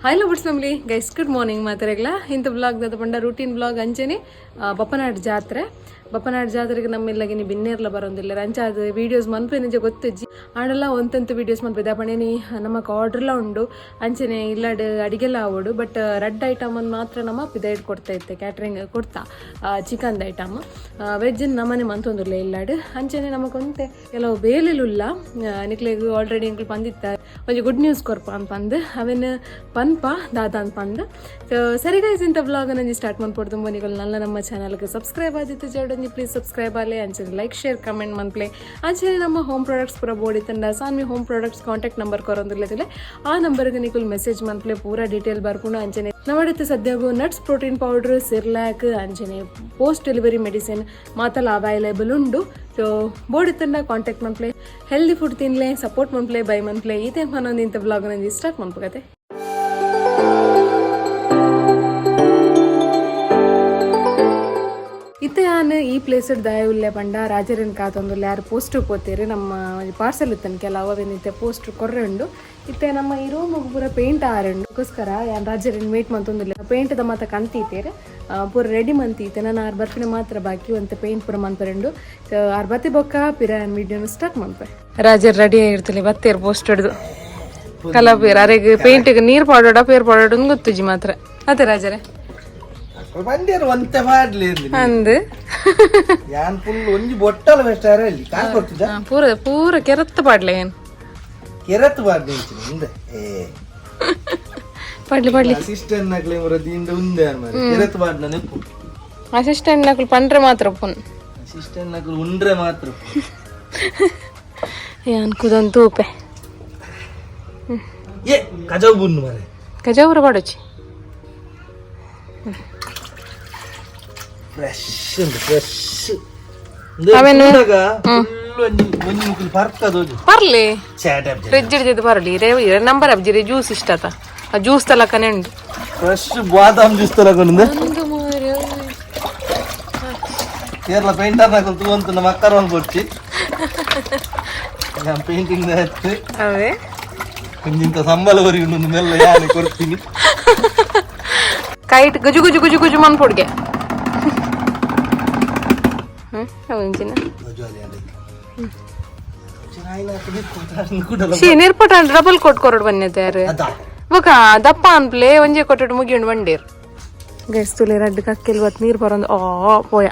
Hi lovers family guys, good morning ಮಾತಾಡಗ್ಲ. ಇಂಥ blog ದಾದ ಪಂಡ ರೂಟೀನ್ ಬ್ಲಾಗ್ ಅಂಚೆನೆ ಬಪ್ಪನಾಡ್ ಜಾತ್ರೆ. ಬಪ್ಪನಾಡ್ ಜಾತ್ರೆಗೆ ನಮ್ಮೆಲ್ಲಗೆ ಬಿನ್ನೇರ್ಲ ಬರೋಂದಿಲ್ಲ. ಅಂಚ ಅದು ವೀಡಿಯೋಸ್ ಮನ್ಪೆ ನಿಜ ಗೊತ್ತಿಜ್ಜಿ. ಆಂಡಲ ಒಂತಂತ ವೀಡಿಯೋಸ್ ಮನ್ಪೆ ಪಂಡೇನಿ ನಮಕ್ ಆರ್ಡ್ರ್ಲ ಉಂಡು. ಅಂಚೆನೆ ಇಲ್ಲಡ್ ಅಡಿಗೆಲ್ಲ ಆವಡು. ಬಟ್ ರಡ್ಡ್ ಐಟಮ್ ಮಾತ್ರ ನಮ್ಮ ಪಿದೈಡ್ ಕೊಡ್ತಾ ಇತ್ತೆ, ಕ್ಯಾಟ್ರಿಂಗ್ ಕೊಡ್ತಾ. ಚಿಕನ್ ಐಟಮ್, ವೆಜ್ ನಮ್ಮನೆ ಮಂತೊಂದುಲ್ಲ ಇಲ್ಲಾಡ್. ಅಂಚೆನೆ ನಮಕೊಂತೆ ಕೆಲವು ಬೇಲೆಲುಲ್ಲ. ನಿಕ್ಲೆಗ್ ಆಲ್ರೆಡಿ ಎಂಕುಲು ಪಂದಿತ್ತ, ಒಂಜಿ ಗುಡ್ ನ್ಯೂಸ್ ಕೊರ್ಪ ಅಂತ ಪಂದ್. ಅವೆನ್ ಪನ್ಪ ದಾದ ಅಂತ ಪಂದ್. ಸೊ ಸರಿ ಗೈಸ್, ಇಂಥ ಬ್ಲಾಗ್ ನಂಜಿ ಸ್ಟಾರ್ಟ್ ಮನ್ಪೊಡ್ದು. ನಿಕುಲು ನಲ್ಲ ನಮ್ಮ ಚಾನಲ್ಗೆ ಸಬ್ಸ್ಕ್ರೈಬ್ ಆದಿತ್ತು ಜೋಡೊಂಜಿ ಪ್ಲೀಸ್ ಸಬ್ಸ್ಕ್ರೈಬ್ ಆಲೆ. ಅಂಚನೆ ಲೈಕ್, ಶೇರ್, ಕಮೆಂಟ್ ಮನ್ಪ್ಲೆ. ಅಂಚನೆ ನಮ್ಮ ಹೋಮ್ ಪ್ರಾಡಕ್ಟ್ಸ್ ಪೂರ ಬೋಡಿ ತಂಡ Sanvi home products contact number ಕೊರೊಂದುಲ್ಲೆದಿಲ್ಲ, ಆ ನಂಬರ್ಗೆ ನಿಕುಲು ಮೆಸೇಜ್ ಮನ್ಪ್ಲೆ, ಪೂರ ಡೀಟೇಲ್ ಬರ್ಪುಂಡು. ಅಂಚನೆ ನಮ್ಮಡಿತ್ತು ಸದ್ಯಗು ನಟ್ಸ್ ಪ್ರೋಟೀನ್ ಪೌಡರ್, ಸಿರ್ಲ್ಯಾಕ್, ಅಂಚನೆ ಪೋಸ್ಟ್ ಡೆಲಿವರಿ ಮೆಡಿಸಿನ್ ಮಾತಲ ಅವೈಲೇಬಲ್ ಉಂಡು. ಸೊ ಬೋರ್ಡ್ ಇತ್ತಂಡ ಕಾಂಟ್ಯಾಕ್ಟ್ ಮನ್ಪ್ಲೆ. ಹೆಲ್ದಿ ಫುಡ್ ತಿನ್ಲೆ, ಸಪೋರ್ಟ್ ಮನ್ಪ್ಲೆ, ಬೈ ಮನ್ಪ್ಲೆ. ಈತೆ ಮನೊಂದು ಇಂಥ ಬ್ಲಾಗ್ ನಂಜಿ ಸ್ಟಾರ್ಟ್ ಮನ್ಪಗತೆ. ಇತ್ತೆ ಯಾನ್ ಈ ಪ್ಲೇಸ್ ದಾಯ ಉಲ್ಲೆ ಪಂಡ ರಾಜರನ್ ಕಾತೊಂದುಲ್ಲೆ. ಯಾರು ಪೋಸ್ಟ್ ಪೋತೇರು, ನಮ್ಮ ಪಾರ್ಸೆಲ್ ಇತ್ತನ್ ಕೆಲವು, ಅವೇನಿತ್ತೆ ಪೋಸ್ಟ್ ಕೊರ್ರೆ ಉಂಡು. ಇತ್ತೆ ನಮ್ಮ ಈ ರೂಮ್ ಪೂರ ಪೇಂಟ್ ಆರುಂಡು. ಅದಕ್ಕೋಸ್ಕರ ಯಾನ್ ರಾಜರನ್ ವೇಟ್ ಮಂತೊಂದುಲ್ಲೆ. ಪೇಂಟ್ ದ ಮಾತ ಕಂತೀತೇರು, ಪೂರ ರೆಡಿ ಮಂತೀತೆ. ನಾನು ಆರ್ ಬರ್ಪಿನ ಮಾತ್ರ ಬಾಕಿ ಒಂತೆ ಪೇಂಟ್ ಪೂರ ಮನ್ಪರೆಂಡು. ಆರ್ ಬತ್ತಿ ಬೊಕ್ಕ ಪಿರ ವಿಡಿಯೋನ ಸ್ಟಾರ್ಟ್ ಮನ್ಪೆ. ರಾಜರ್ ರೆಡಿ ಆಗಿರ್ತಲೆ, ಬತ್ತೇರು ಪೋಸ್ಟ್ ಹಿಡ್ದು ಕಲಪೇರ್. ಅರೆಗ್ ಪೇಂಟಿಗೆ ನೀರು ಪಾಡೋಡ ಪೇರ್ ಪಾಡೋಡ ಗೊತ್ತುಜಿ ಮಾತ್ರ. ಅದೇ ರಾಜರೇ. ಬಂದೇರು ಒಂತೆ ಮಾಡ್ಲಿ. ಅಂದ್. ಯಾನ್ ಫುಲ್ ಒಂಜಿ ಬೊಟ್ಟಲ ಬೆಸ್ಟ್ ಅಲ್ಲಿ ಕಾಸ್ ಕೊಡ್ತಿದ್ದ. ಪೂರ ಪೂರ ಕೆರತ್ತ ಪಾಡ್ಲೆ ಏನು? ಕೆರತ್ ಬಾರ್ದು ಉಂದೆ ಏ. ಪಾಡ್ಲಿ ಪಾಡ್ಲಿ. ಅಸಿಸ್ಟೆಂಟ್ ನಕ್ಲೆ ಮುರ ದಿಂದ ಉಂದೆ ಮಾರೆ ಕೆರತ್ ಬಾರ್ನ ನೆಪ್ಪು. ಅಸಿಸ್ಟೆಂಟ್ ನಕಲು ಪಂಡ್ರೆ ಮಾತ್ರ ಪುನ್. ಅಸಿಸ್ಟೆಂಟ್ ನಕಲು ಉಂಡ್ರೆ ಮಾತ್ರ. ಏನ್ ಕುದೊಂದು ತೂಪೆ. ಏ ಕಜವು ಬುನ್ನು ಮಾರೆ. ಕಜಾವುರ ಪಾಡೊಚ್ಚಿ. ಫ್ರೆಶ್ ಉಂಡು, ಫ್ರೆಶ್. ಅವೇನು? ಒಂಜಿ ಒಂಜಿ ಮುಕುಲು ಪರ್ಕದೋಜು. ಪರ್ಲಿ. ಚಾಟ್. ಫ್ರಿಜ್ ಹಿಡಿದು ಪರ್ಲಿ. ಇರೇ ಇರೇ ನಂಬರ್ ಅಬ್ಜಿರಿ ಜ್ಯೂಸ್ ಇಷ್ಟ ಆತ. ಆ ಜ್ಯೂಸ್ ತಲಕನೆ ಉಂಡು. ಫ್ರೆಶ್ ಬಾದಾಮ್ ಜ್ಯೂಸ್ ತಲಕೊಂಡು. ಕೇರಳ ಪೇಂಟರ್ ನಕಲು ತೂವಂತ ನಮ್ಮ ಅಕ್ಕರ ಒಂದು ಕೊಡ್ಚಿ. ನಾನು ಪೇಂಟಿಂಗ್ ಆಯ್ತು. ಅವೇ. ಒಂಜಿಂತ ಸಂಬಳ ಬರಿ ಉಂಡು ಮೆಲ್ಲ ಯಾನೆ ಕೊಡ್ತೀನಿ. ಕೈಟ್ ಗುಜು ಗುಜು ಗುಜು ಗುಜು ಮನ್ಪೊಡ್ಗೆ. ಹ್ಮ್ ಅವಂಚಿನ. She ನಿರ್ಪಟ ಡಬಲ್ ಕೋಟ್ ಕೊರಡು ಬನ್ನಿ ತಯಾರು. ಬೊಕ ದಪ್ಪ ಅನ್ಪ್ಲೆ, ಒಂಜೆ ಕೊಟ್ಟಡು ಮುಗಿಯುಂಡು ಬಂಡೀರ್. ಗೈಸ್, ತುಲೆ ರಡ್ಡು ಕಕ್ಕೆಲ್ ಬತ್ ನೀರು ಬರೊಂದು. ಆ ಪೋಯ.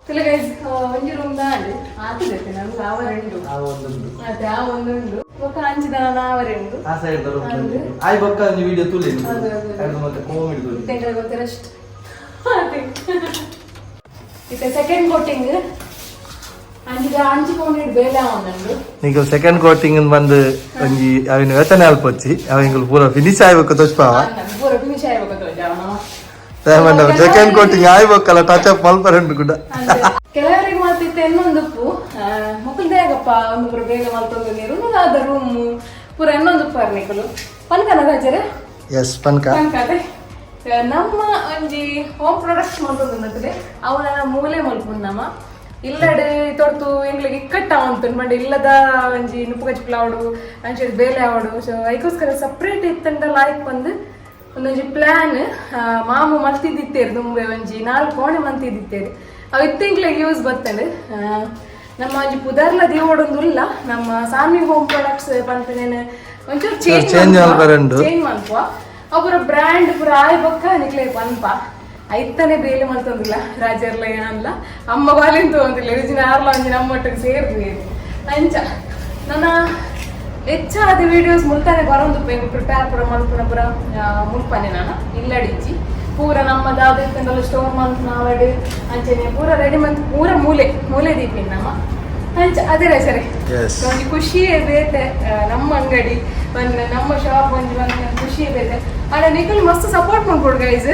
ತುಲೆ ಗೈಸ್, ಒಂಜಿ ರೂಮ್ ದಾಂಡ್ ಆತದೆ ನಂಗೆ ಆವರೆಂಡು. ಅದೇ, ಆ ಒಂದುಂಡು. ಬೊಕ ಅಂಚಿದ ಆವರೆಂಡು. ಆ ಸೈಡ್ ಆಯ್ ಬೊಕ್ಕ ಒಂಜಿ ವಿಡಿಯೋ ತುಲೆ ಮತ್ತೆ ಕಾಮಿಡಿ ತುಲೆ. ತೆಂಗಳ ಗೊತ್ತಿರ ರೆಸ್ಟ್. ಇತ್ತೆ ಸೆಕೆಂಡ್ ಕೋಟಿಂಗ್ ಅಂಚಿದ ಅಂಚಿ ಕೋಣಿಡ್ ಬೇಲೆ ಒಂದುಂಡು. ನಿಕಲ್ ಸೆಕೆಂಡ್ ಕೋಟಿಂಗ್ ಬಂದು ಒಂಜಿ ಅವಿನ ಯೋಚನೆ ಅಲ್ಪೊಚ್ಚಿ. ಅವಿಂಗುಲು ಪೂರ ಫಿನಿಶ್ ಆಯ್ಬೇಕು ತೋಚ್ಪಾವ. ಪೂರ ಫಿನಿಶ್ ಆಯ್ಬೇಕು ತೋಜಾವ. ಸೆಕೆಂಡ್ ಕೋಟಿಂಗ್ ಆಯ್ಬೇಕಲ್ಲ, ಟಚ್ ಅಪ್ ಮಲ್ಪರಂಡು ಕೂಡ. ಕೆಲವರಿಗೆ ಮಾತ್ರ ಇತ್ತೆ ಎನ್ನೊಂದುಪ್ಪು ಮೊಕಲ್ ದೇಗಪ್ಪ ಒಂದು ಪೂರ ಬೇಗ ಮಲ್ತೊಂದು ನೀರು ಆದ ರೂಮ್ ಪೂರ ಎನ್ನೊಂದುಪ್ಪು ನಿಕಲು ಪನ್ಕನ ರಾಜರೇ. ಎಸ್ ಪನ್ಕ. ಪನ್ಕತೆ ನಮ್ಮ ಒಂಜಿ ಹೋಮ್ ಪ್ರಾಡಕ್ಟ್ಸ್ ಮಲ್ತೊಂದು ಅವನ ಮೂಲೆ ಮಲ್ಪುಂಡು. ನಮ್ಮ ಇಲ್ಲಡೆ ತೊಡ್ತು ಎಂಗ್ಲಿಗೆ ಇಕ್ಕಟ್ಟ ಉಂಟು ಮಂಡೆ ಇಲ್ಲದ ಒಂಜಿ ನುಪ್ಪು ಕಜ್ಪುಲ ಆವಡು, ಅಂಚೆ ಬೇಲೆ ಆವಡು. ಸೊ ಐಕೋಸ್ಕರ ಸಪ್ರೇಟ್ ಇತ್ತಂಡ ಲಾಯ್ಕ್ ಬಂದು ಒಂದೊಂಜಿ ಪ್ಲಾನ್ ಮಾಮು ಮಲ್ತಿದ್ದಿತ್ತೇರು. ದುಂಬೆ ಒಂಜಿ ನಾಲ್ಕು ಕೋಣೆ ಮಲ್ತಿದ್ದಿತ್ತೇರು. ಅವು ಇತ್ತಿಂಗ್ಲಿಗೆ ಯೂಸ್ ಬರ್ತದೆ. ನಮ್ಮ ಒಂಜಿ ಪುದರ್ಲ ದೀವೊಡೊಂದುಲ್ಲ ನಮ್ಮ ಸಾನ್ವಿ ಹೋಮ್ ಪ್ರಾಡಕ್ಟ್ಸ್ ಪನ್ಪಿನೇನು ಒಂಚೂರು ಚೇಂಜ್ Change ಮಲ್ಪರೆ. ಚೇಂಜ್ ಮನ್ಪುವ ಅಪುರ ಬ್ರ್ಯಾಂಡ್ ಪುರ ಆಯ್ ಬೊಕ್ಕ ನಿಕ್ಲೆ ಪನ್ಪ ಐತನೆ ಬೇಲೆ ಮಲ್ತೊಂದಿಲ್ಲ ರಾಜರ್ಲ ಏನಲ್ಲ ಅಮ್ಮ ಬಾಲಿಂತ ತಗೊಂದಿಲ್ಲ ರುಜಿನ ಆರ್ಲ ಒಂಜಿ ನಮ್ಮೊಟ್ಟಿಗೆ ಸೇರ್ದು ಅಂಚ ನನ್ನ ಹೆಚ್ಚಾದ ವಿಡಿಯೋಸ್ ಮುಲ್ತಾನೆ ಬರೋದು ಪ್ರಿಪೇರ್ ಪೂರ ಮಲ್ಪುನ ಪೂರ ಮುಲ್ಪನೆ ನಾನು ಇಲ್ಲಡಿಜ್ಜಿ ಪೂರ ನಮ್ಮ ದಾದ ಸ್ಟೋರ್ ಮಂತ್ ನಾವಡ್ ಅಂಚನೆ ಪೂರ ರೆಡಿ ಮಂತ್ ಪೂರ ಮೂಲೆ ಮೂಲೆ ದೀಪಿನ ನಮ್ಮ ಅಂಚ ಅದೇ ಸರಿ ಎಸ್. ಒಂಜಿ ಖುಷಿಯೇ ಬೇತೆ ನಮ್ಮ ಅಂಗಡಿ ಒಂದು ನಮ್ಮ ಶಾಪ್ ಒಂಜಿ ಒಂದು ಖುಷಿಯೇ ಬೇತೆ ಆಡ ನಿಖಲ್ ಮಸ್ತ್ ಸಪೋರ್ಟ್ ಮಾಡ್ಕೊಡು ಗೈಸ್.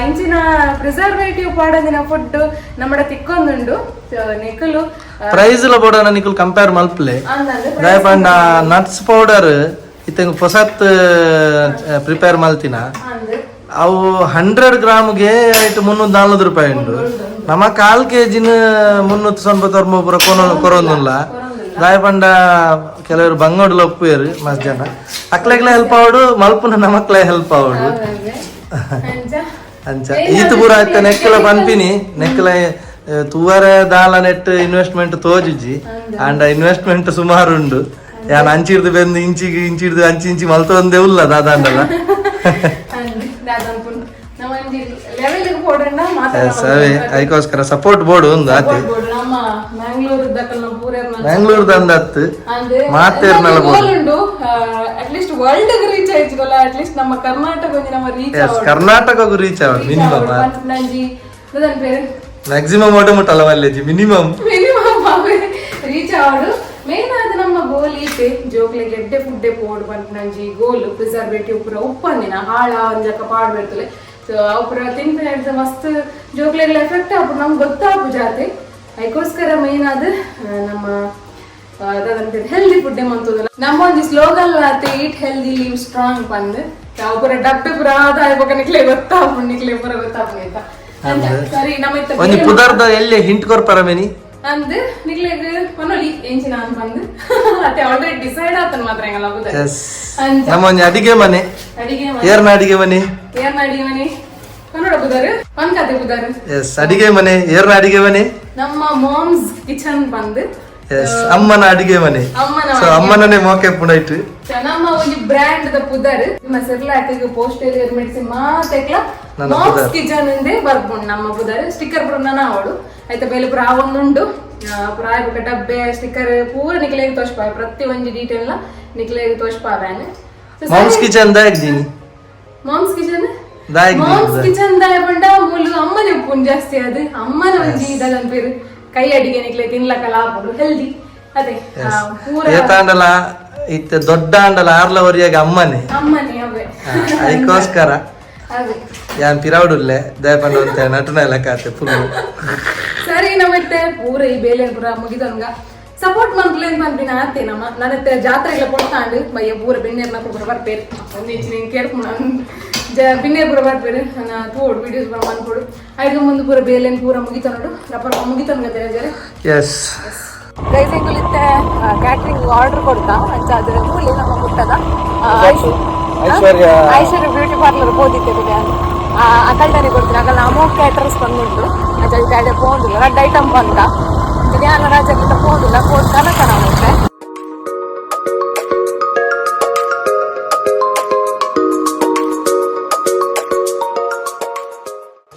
ಇಂಚಿನ ಪ್ರಿಸರ್ವೇಟಿವ್ ಪಾಡಂದಿನ ಫುಡ್ ನಮ್ಮಡ ತಿಕ್ಕೊಂದುಂಡು. ಸೊ ನಿಖಲು ಪ್ರೈಸ್ ಲ ಬೋಡನ ನಿಕುಲ್ ಕಂಪೇರ್ ಮಲ್ಪಲೆ. ಅಂದಂದ್ರೆ ದಾಯಪಂಡ ನಟ್ಸ್ ಪೌಡರ್ ಇತ್ತಂಗ್ ಹೊಸತ್ ಪ್ರಿಪೇರ್ ಮಲ್ತಿನ ಅಂದ್ ಅವು 100 ಗ್ರಾಮ್ಗೆ ಐಟ್ 340 ರೂಪಾಯಿ ಉಂಡು. ನಮ್ಮ ಕಾಲ್ ಕೆಜಿನ 399 ಪೂರ ಕೊರೊಂದುಲ್ಲ. ದಾಯಪಂಡ ಕೆಲವರು ಬಂಗೋಡ್ಲ ಒಪ್ಪುವೇರು ಮಸ್ತ್ ಜನ. ಅಕ್ಲೆಗ್ಲ ಹೆಲ್ಪ್ ಆವಡು ಮಲ್ಪುನ ನಮಕ್ಲೆ ಹೆಲ್ಪ್ ಆವಡು. ಅಂಚ ಅಂಚ ಈತ ಪೂರ ಆಯ್ತ ನೆಕ್ಕಲ ಪನ್ಪಿನಿ ನೆಕ್ಕಲ ತೂವರೆ ದಾಲ ನೆಟ್ ಇನ್ವೆಸ್ಟ್ಮೆಂಟ್ ತೋಜುಜಿ ಅಂಡ ಇನ್ವೆಸ್ಟ್ಮೆಂಟ್ ಸುಮಾರು ಉಂಡು. ಯಾನ್ ಅಂಚಿಡ್ದು ಬೆಂದು ಇಂಚಿಗೆ ಇಂಚಿಡ್ದು ಅಂಚಿ ಇಂಚಿ ಮಲ್ತೊಂದೇ ಉಲ್ಲ ದಾದಾಂಡಲ. ಅಂದ್ ದಾದನ್ಪುನ್ ನಮ್ಮ ಒಂಜಿ ಲೆವೆಲ್ ಪೋಡಂಡ ಮಾತ್ರ. ಅವೇ ಅದಕ್ಕೋಸ್ಕರ ಸಪೋರ್ಟ್ ಬೋರ್ಡ್ ಒಂದು ಆತೆ. ನಮ್ಮ ಮ್ಯಾಂಗ್ಳೂರ್ ದಕ್ಕಲ್ ಪೂರ ಬ್ಯಾಂಗ್ಳೂರ್ ದಂದತ್ತು ಅಂದ್ರೆ ಮಾತೇರ್ನಲ ಗೋಲ್ ಉಂಡು ಅಟ್ ಲೀಸ್ಟ್ ವರ್ಲ್ಡ್ ರೀಚ್ ಆಯ್ತಲ್ಲ, ಅಟ್ ಲೀಸ್ಟ್ ನಮ್ಮ ಕರ್ನಾಟಕ ಒಂಜಿ ನಮ್ಮ ರೀಚ್ ಎಸ್, ಕರ್ನಾಟಕಗೂ ರೀಚ್ ಆವಡ್ ಮಿನಿಮಮ್. ನಂಜಿ దాని పేరు ಮ್ಯಾಕ್ಸಿಮಮ್ ಒಡೆ ಮುಟ್ಟಲ್ಲ ಮಲ್ಲೇಜಿ ಮಿನಿಮಮ್. ಮಿನಿಮಮ್ ರೀಚ್ ಆವಡು ಮೇನ್ ಅದು ನಮ್ಮ ಗೋಲ್ ಈತೆ ಜೋಕ್ಲೆಗ್ ಎಡ್ಡೆ ಫುಡ್ಡೆ ಪೋಡು ಪನ್ಪಿನಂಜಿ ಗೋಲ್. ಪ್ರಿಸರ್ವೇಟಿವ್ ಪೂರ ಉಪ್ಪಂದಿನ ಹಾಳ ಒಂಜಕ್ಕ ಪಾಡ್ಬೆರ್ತಲೆ. ಸೊ ಅವು ಪೂರ ತಿನ್ಪಿನ ಮಸ್ತ್ ಜೋಕ್ಲೆಗ್ಲ ಎಫೆಕ್ಟ್ ಆಪುಂಡು, ನಮ್ಗೆ ಗೊತ್ತಾಪು ಜಾತೆ. ಅದಕ್ಕೋಸ್ಕರ ಮೇನ್ ಅದು ನಮ್ಮ ಹೆಲ್ದಿ ಫುಡ್ ಮಂತದಲ್ಲ. ನಮ್ಮ ಒಂಜಿ slogan ಲಾತೆ eat healthy live strong ಪಂದ್. ಅವು ಪೂರ ಡಬ್ಬೆ ಪೂರ ಆದಾಯ ಬೊಕ ನಿಕ್ಲೆ ಗೊತ್ತಾಪುಂಡು, ನಿಕ್ಲೆ ಪೂರ ಗೊತ್ತಾಪುಂಡು ಆಯ್ತಾ. ಅಂಚ ಸರಿ ನಮ್ಮ ಇತ್ತ ಒಂಜಿ ಪುದರ್ದ ಎಲ್ಲಿ ಹಿಂಟ್ ಕೊರ್ಪರ ಮೆನಿ. ಅಂದ್ ನಿಕ್ಲೆಗ್ ಪನೊಲಿ ಎಂಚಿನ ಪಂದ್ ಅತ್ತೆ ಆಲ್ರೆಡಿ ಡಿಸೈಡ್ ಆತನ ಮಾತ್ರ ಎಂಗಲ ಬುದ. ಎಸ್. ಅಂಚ ನಮ್ಮ ಒಂಜಿ ಅಡಿಗೆ ಮನೆ. ಅಡಿಗೆ ಮನೆ. ಏರ್ನ ಅಡಿಗೆ ಮನೆ. ಏರ್ನ ಅಡಿಗೆ ಮನೆ ಕನ್ನಡ ಬುದಾರು ಪನ್ಕತೆ ಬುದಾರು. ಎಸ್, ಅಡಿಗೆ ಮನೆ ಏರ್ನ ಅಡಿಗೆ ಮನೆ. ನಮ್ಮ ಮಾಮ್ಸ್ ಕಿಚನ್ ಬಂದ್. ಎಸ್, ಅಮ್ಮನ ಅಡಿಗೆ ಮನೆ. ಅಮ್ಮನ ಸೊ ಅಮ್ಮನನೇ ಮೋಕೆ ಪುಣೈಟ್. ನಮ್ಮ ಒಂಜಿ ಬ್ರ್ಯಾಂಡ್ ದ ಪುದರ್ ನಿಮ್ಮ ಸೆರ್ಲಾಕ್ ಪೋಸ್ಟ್ ಮೆಡಿಸಿನ್ ಮಾತೆಕ್ಲ ನನ್ನ ಮಾಮ್ಸ್ ಪುದರ್. ಕಿಚನ್ ಎಂದೇ ಬರ್ಪುಂಡು ನಮ್ಮ ಪುದರ್. ಸ್ಟಿಕ್ಕರ್ ಪೂರ ನನ ಅವಳು ಆಯ್ತಾ ಬೇಲೆ ಪೂರ ಆವೊಂದುಂಡು. ಪೂರ ಆಯ್ಬೊಕ ಡಬ್ಬೆ ಸ್ಟಿಕ್ಕರ್ ಪೂರ ನಿಕ್ಲೆಗ್ ತೋಷ್ಪಾವೆ, ಪ್ರತಿ ಒಂಜಿ ಡೀಟೇಲ್ ಲ ನಿಕ್ಲೆಗ್ ತೋಷ್ಪಾವ್ಯಾನ್. ಮಾಮ್ಸ್ ಕಿಚನ್ ದಾಯಕ್ ದೀನಿ. ಮಾಮ್ಸ್ ಕಿಚನ್ ದಾಯಕ್ ಮಾಮ್ಸ್ ದೀನಿ. ಕಿಚನ್ ದಾಯ ಪಂಡ ಮೂಲು ಅಮ್ಮನೆ ಉಪ್ಪುಂಡು ಜಾಸ್ತಿ. ಅದು ಅಮ್ಮನ ಒಂಜಿ ಇದನ್ ಪೇರು ಕೈ ಅಡಿಗೆ ನಿಕ್ಲೆ ತಿನ್ಲಕಲ ಆಪುಂಡು ಹೆಲ್ದಿ ಅದೇ ಪೂರ. ಏತಾಂಡಲ ಇತ್ತೆ ದೊಡ್ಡ ಆಂಡಲ ಆರ್ಲ ವರಿಯಾಗ ಅಮ್ಮನೆ. ಅಮ್ಮನೆ ಅವೇ. ಅದಕ್ಕೋಸ್ಕರ ಅದೇ. ಯಾನ್ ಪಿರಾವುಡುಲ್ಲೆ ದಯಪಂಡ ಅಂತ ನಟನ ಎಲ್ಲ ಕಾತೆ ಫುಲ್. ಸರಿ ನಮ್ಮತ್ತೆ ಪೂರ ಈ ಬೇಲೆ ಪೂರ ಮುಗಿದನ್ಗ ಸಪೋರ್ಟ್ ಮನ್ಪ್ಲೇನ್ ಪನ್ಪಿನ ಆತೆ ನಮ್ಮ ನನ್ನತ್ತೆ ಜಾತ್ರೆಗಳ ಪೊಟ್ಟಾಂಡು ಬಯ್ಯ ಪೂರ ಬಿನ್ನೇರ್ನ ಪೂರ ಬರ್ಪೇರು ಒಂದು ಇಂಚು ನೀನು ಕೇಳ್ಕೊಂಡು ಜ ಬಿನ್ನೇರ್ ಪೂರ ಬರ್ಪೇರು ನನ್ನ ತೋಡು ವಿಡಿಯೋಸ್ ಪೂರ ಮನ್ಕೊಡು. ಐದು ಮುಂದೆ ಪೂರ ಬೇಲೆನ್ ಪೂರ ಮುಗಿತ ನೋಡು ರಪ್ಪ ಮುಗಿತನ್ಗ ಜರೆ. ಎಸ್. ಗೈಸ್ ಎಂಗುಲಿತ್ತೆ ಕ್ಯಾಟ್ರಿಂಗ್ ಆರ್ಡರ್ ಕೊಡ್ತಾ ಅಂಚ ಅದು ಮೂಲೆ ನಮ್ಮ ಮುಟ್ಟದ ಐಶ್ವರ್ಯ. ಐಶ್ವರ್ಯ ಬ್ಯೂಟಿ ಪಾರ್ಲರ್ ಪೋದಿತ್ತೆ. ಅಕಲ್ಡನೆ ಕೊಡ್ತೀನಿ ಅಕಲ್ ಅಮೋಕ್ ಕ್ಯಾಟರ್ಸ್ ಬಂದುಂಟು. ಅಂಚ ಅದಕ್ಕೆ ಪೋಂದಿಲ್ಲ ರಡ್ಡ್ ಐಟಮ್ ಬಂದ ಜ್ಞಾನ ರಾಜಕ್ಕಿಂತ ಪೋಂದಿಲ್ಲ ಪೋದ್ ಕನಕ ನಾವು.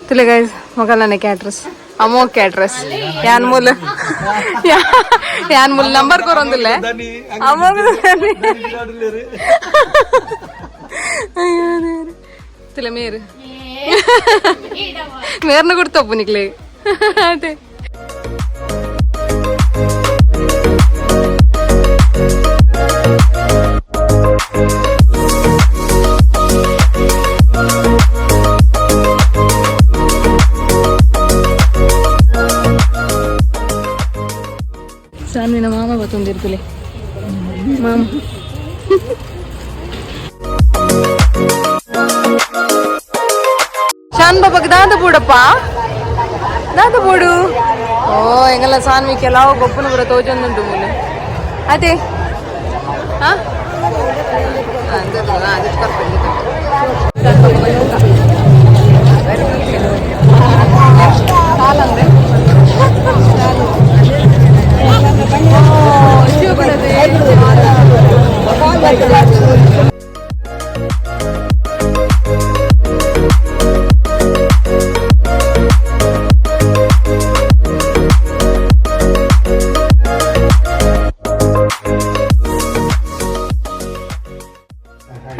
ತುಲೆ ಗೈಸ್ ಮೊಗಲನೆ ಕ್ಯಾಟ್ರಸ್ ಅಮೋಕ್ ಕ್ಯಾಟ್ರಸ್ ಯಾನ್ ಮೂಲ ಯಾನ್ ಮೂಲ ನಂಬರ್ ಕೊರೊಂದಿಲ್ಲ ಅಮೋಕ್. ತುಲೆ ಮೇರು ಮೇರ್ನ ಕೊಡ್ತಪ್ಪು ನಿಕ್ಲೆ ಅದೇ. ಸಾನ್ವಿನ ಮಾಮ ಬತ್ತೊಂದಿರ್ತಲೆ ಮಾಮ. ಶಾನ್ ಬಾಬಾಗ್ ದಾದ ಬೂಡಪ್ಪ ದಾದ ಬೂಡು. ಓ ಎಂಗಲ್ಲ ಸಾನ್ವಿ ಕೆಲವು ಗೊಪ್ಪನ ಬರ ತೋಜೊಂದುಂಟು ಮೂಲು ಅದೇ. ಹಾ ಕಾಲಂದ್ರೆ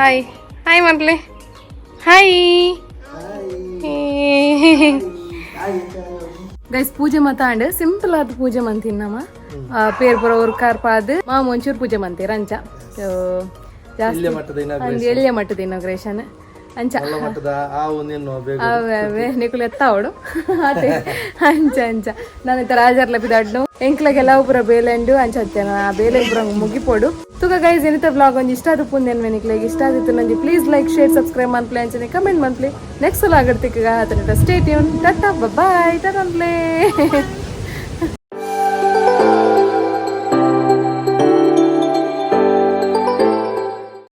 ಹಾಯ್ ಹಾಯ್ ಮನ್ಪ್ಲೆ. ಹಾಯ್ ಗೈಸ್, ಪೂಜೆ ಮತ್ತಾಂಡ್. ಸಿಂಪಲ್ ಆದ ಪೂಜೆ ಮಂತಿನ ನಮ್ಮ. ಪೇರ್ ಪುರ ಉರ್ಕಾರ್ಪಾದ್ ಮಾಮ ಒಂಚೂರು ಪೂಜೆ ಮಂತೀರ ಅಂಚ. ಸೊ, ಜಾಸ್ತಿ ಎಲ್ಯ ಮಟ್ಟದ. ಒಂದು ಎಳ್ಯ ಮಟ್ಟದ ಇನಾಗ್ರೇಷನ್ ಅಂಚ. ಮಲ್ಲ ಮಟ್ಟದ ಆ ಒಂದೇನು ಬೇಗ. ಅವೇ ಅವೇ ನಿಕುಲು ಎತ್ತಾವಡು ಅದೇ ಅಂಚ ಅಂಚ. ನಾನು ಇತ್ತ ರಾಜರ್ಲ ಬಿದಾಡ್ನು ಎಂಕ್ಲಗೆಲ್ಲ ಪೂರ ಬೇಲೆಂಡು ಅಂಚ ಅತ್ತೇನ. ಆ ಬೇಲೆ ಪೂರ ಮುಗಿಪೋಡು. ತುಗ ಗೈಸ್, ಎನಿತ ಬ್ಲಾಗ್ ಒಂಜಿ ಇಷ್ಟ ಆದ ಪುಂದೇನ್ ನಿಕ್ಲೆಗ್ ಇಷ್ಟ ಆದಿತ್ತು ನಂಜಿ ಪ್ಲೀಸ್ ಲೈಕ್, ಶೇರ್, ಸಬ್ಸ್ಕ್ರೈಬ್ ಮನ್ಪ್ಲೆ, ಅಂಚನೆ ಕಮೆಂಟ್ ಮನ್ಪ್ಲೆ. ನೆಕ್ಸ್ಟ್ ಸಲ ಆಗಡ್ತಿಕ್ಕ ಆತನ. Stay tune, tata, bye, tata ಅನ್ಪ್ಲೆ.